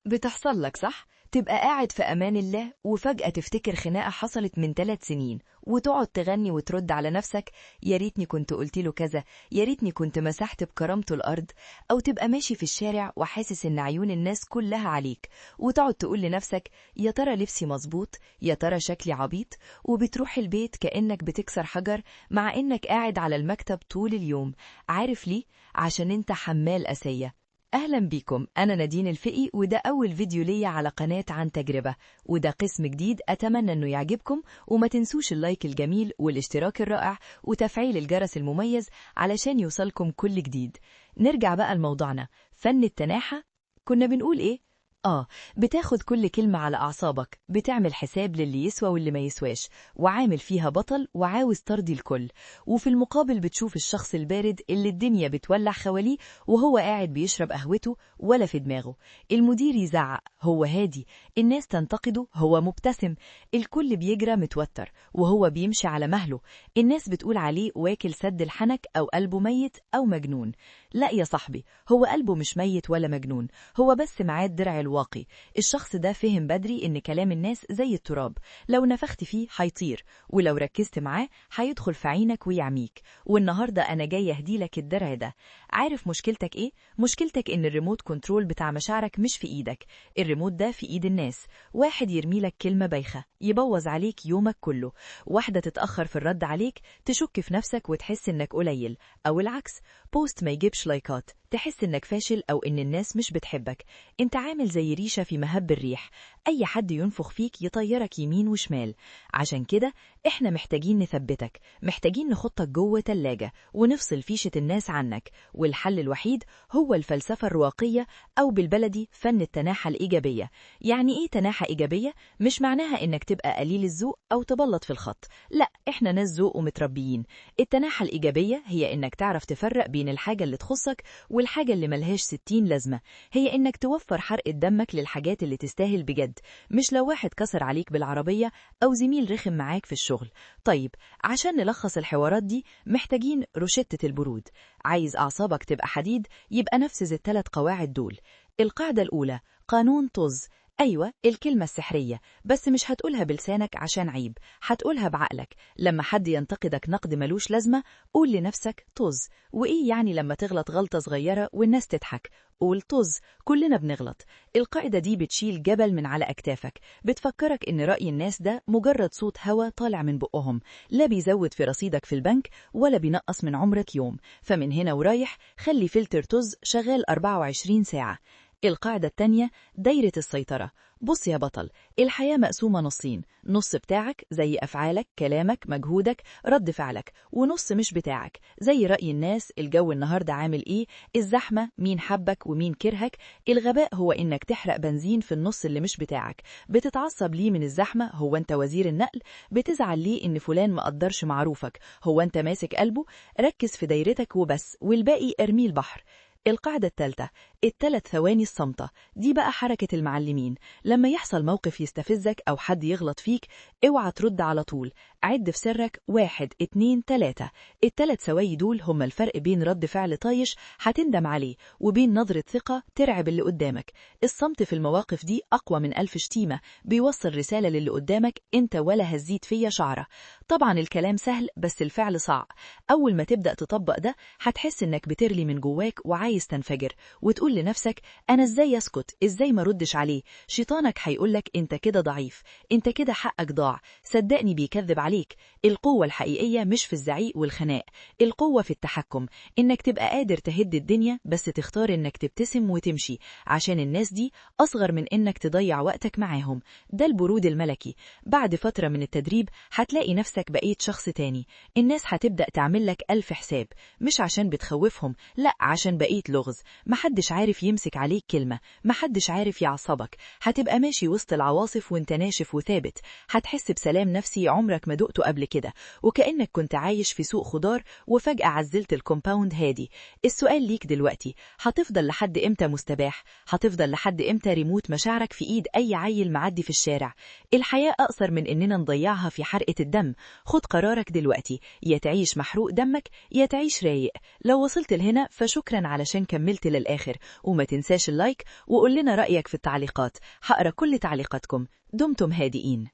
بتحصل لك صح؟ تبقى قاعد في أمان الله وفجأة تفتكر خناقة حصلت من 3 سنين وتقعد تغني وترد على نفسك: يا ريتني كنت قلت له كذا، يا ريتني كنت مسحت بكرامته الأرض. أو تبقى ماشي في الشارع وحاسس إن عيون الناس كلها عليك وتقعد تقول لنفسك: يا ترى لبسي مظبوط؟ يا ترى شكلي عبيط؟ وبتروح البيت كأنك بتكسر حجر مع إنك قاعد على المكتب طول اليوم. عارف ليه؟ عشان انت حمال أسية. أهلا بيكم، أنا نادين الفقي، وده أول فيديو ليا على قناة عن تجربة، وده قسم جديد أتمنى أنه يعجبكم. وما تنسوش ال like الجميل والاشتراك الرائع وتفعيل الجرس المميز علشان يوصلكم كل جديد. نرجع بقى لموضوعنا، فن التناحة. كنا بنقول إيه؟ آه، بتاخد كل كلمة على أعصابك، بتعمل حساب للي يسوى واللي ما يسواش، وعامل فيها بطل وعاوز ترضي الكل. وفي المقابل بتشوف الشخص البارد اللي الدنيا بتولع حواليه وهو قاعد بيشرب قهوته ولا في دماغه. المدير يزعق، هو هادي. الناس تنتقده، هو مبتسم. الكل بيجرى متوتر وهو بيمشي على مهله. الناس بتقول عليه واكل سد الحنك أو قلبه ميت أو مجنون. لا يا صاحبي، هو قلبه مش ميت ولا مجنون، هو بس معاه الدرع الواقي. الشخص ده فهم بدري إن كلام الناس زي التراب، لو نفخت فيه هيطير، ولو ركزت معاه هيدخل في عينك ويعميك. والنهاردة أنا جاي أهديلك الدرع ده. عارف مشكلتك إيه؟ مشكلتك إن ال remote control بتاع مشاعرك مش في إيدك، الريموت ده في إيد الناس. واحد يرميلك كلمة بايخة يبوظ عليك يومك كله، واحدة تتأخر في الرد عليك تشك في نفسك وتحس إنك قليل، أو العكس، post ما يجيبش لايكات تحس إنك فاشل أو إن الناس مش بتحبك. أنت عامل زي ريشة في مهب الريح، أي حد ينفخ فيك يطيرك يمين وشمال. عشان كده إحنا محتاجين نثبتك، محتاجين نحطك جوه تلاجة ونفصل فيشة الناس عنك. والحل الوحيد هو الفلسفة الرواقية، أو بالبلدي فن التناحة الإيجابية. يعني إيه تناحة إيجابية؟ مش معناها إنك تبقى قليل الذوق أو تبلط في الخط، لا، إحنا ناس ذوق ومتربيين. التناحة الإيجابية هي إنك تعرف تفرق بين الحاجة اللي تخصك والحاجة اللي ملهاش 60 لازمة. هي إنك توفر حرقة دمك للحاجات اللي تستاهل بجد، مش لو واحد كسر عليك بالعربية أو زميل رخم معاك في الشغل. طيب، عشان نلخص الحوارات دي محتاجين روشتة البرود. عايز أعصابك تبقى حديد؟ يبقى نفذ الثلاث قواعد دول. القاعدة الأولى، قانون طز. أيوة، الكلمة السحرية، بس مش هتقولها بلسانك عشان عيب، هتقولها بعقلك. لما حد ينتقدك نقد ملوش لازمة قول لنفسك: طز. وإيه يعني لما تغلط غلطة صغيرة والناس تضحك؟ قول طز، كلنا بنغلط. القاعدة دي بتشيل جبل من على أكتافك، بتفكرك إن رأي الناس ده مجرد صوت هوا طالع من بقهم، لا بيزود في رصيدك في البنك ولا بينقص من عمرك يوم. فمن هنا ورايح خلي فلتر طز شغال 24 ساعة. القاعدة التانية، دايرة السيطرة. بص يا بطل، الحياة مقسومة نصين: نص بتاعك زي أفعالك، كلامك، مجهودك، رد فعلك، ونص مش بتاعك زي رأي الناس، الجو النهاردة عامل إيه، الزحمة، مين حبك ومين كرهك. الغباء هو إنك تحرق بنزين في النص اللي مش بتاعك. بتتعصب ليه من الزحمة؟ هو أنت وزير النقل؟ بتزعل ليه إن فلان ما قدرش معروفك؟ هو أنت ماسك قلبه؟ ركز في دايرتك وبس، والباقي ارميه البحر. القاعدة الثالثة، الثلاث ثواني الصامتة. دي بقى حركة المعلمين. لما يحصل موقف يستفزك أو حد يغلط فيك، اوعى ترد على طول. عد في سرك: واحد، اتنين، تلاتة. التلات ثواني دول هما الفرق بين رد فعل طايش هتندم عليه وبين نظرة ثقة ترعب اللي قدامك. الصمت في المواقف دي أقوى من ألف شتيمة، بيوصل رسالة للي قدامك: انت ولا هزيت فيا شعرة. طبعا الكلام سهل بس الفعل صعب. أول ما تبدأ تطبق ده هتحس إنك بتغلي من جواك وعايز تنفجر وتقول لنفسك: أنا إزاي أسكت؟ إزاي ما ردش عليه؟ شيطانك هيقولك: أنت كده ضعيف، أنت كده حقك ضاع. صدقني بيكذب عليك. القوة الحقيقية مش في الزعيق والخناق، القوة في التحكم، إنك تبقى قادر تهد الدنيا بس تختار إنك تبتسم وتمشي، عشان الناس دي أصغر من إنك تضيع وقتك معاهم. ده البرود الملكي. بعد فترة من التدريب هتلاقي نفسك بقيت شخص تاني. الناس هتبدأ تعمل لك ألف حساب، مش عشان بتخوفهم، لا، عشان بقيت لغز. محدش عارف يمسك عليك كلمة، محدش عارف يعصبك. هتبقى ماشي وسط العواصف وانت ناشف وثابت. هتحس بسلام نفسي عمرك ما دقته قبل كده، وكأنك كنت عايش في سوق خضار وفجأة عزلت ال compound هادي. السؤال ليك دلوقتي: هتفضل لحد امتى مستباح؟ هتفضل لحد امتى ريموت مشاعرك في ايد اي عيل معدي في الشارع؟ الحياة اقصر من اننا نضيعها في حرقة الدم. خد قرارك دلوقتي: يا تعيش محروق دمك يا تعيش رايق. لو وصلت لهنا فشكرا علشان كملت للآخر. وما تنساش ال like وقول لنا رأيك في التعليقات، هقرا كل تعليقاتكم. دمتم هادئين.